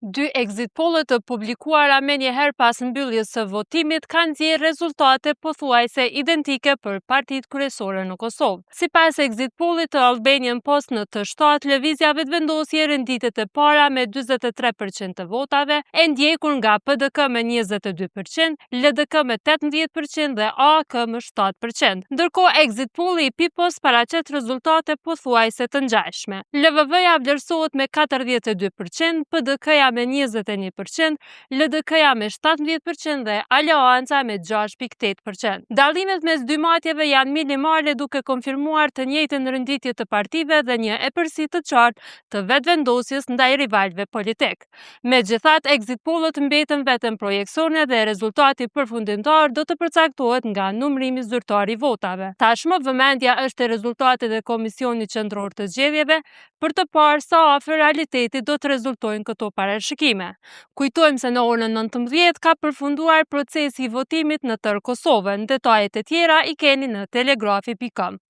Dy exit pollet të publikuara menjëherë pas mbylljes së votimit kanë nxjerrë rezultate pothuajse identike për partitë kryesore në Kosovë. Sipas exit pollit të Albanian Post në T7, Lëvizja Vetëvendosje renditet e para me 43% të votave, e ndjekur nga PDK me 22%, LDK me 18% dhe AAK me 7%. Ndërkohë, exit polli i Pipos paraqet rezultate pothuajse të ngjashme. LVV-ja vlerësohet me 42%, PDK-ja me 21%, LDK-ja me 17% dhe Aleanca me 6.8%. Dallimet mes dy matjeve janë minimale, duke konfirmuar të njëjtën renditje të partive dhe një epërsi të qartë të Vetëvendosjes ndaj rivalëve politik. Megjithatë, exit pollet mbeten vetëm projeksione dhe rezultati përfundimtar do të përcaktohet nga numërimi zyrtar i votave. Tashmë vëmendja është te rezultatet e Komisionit Qendror të Zgjedhjeve për të parë sa afër realitetit do të rezultojnë këto parashikime. Kujtojmë se në orën 19 ka përfunduar procesi i votimit në tërë Kosovën. Detajet e tjera i keni në telegrafi.com.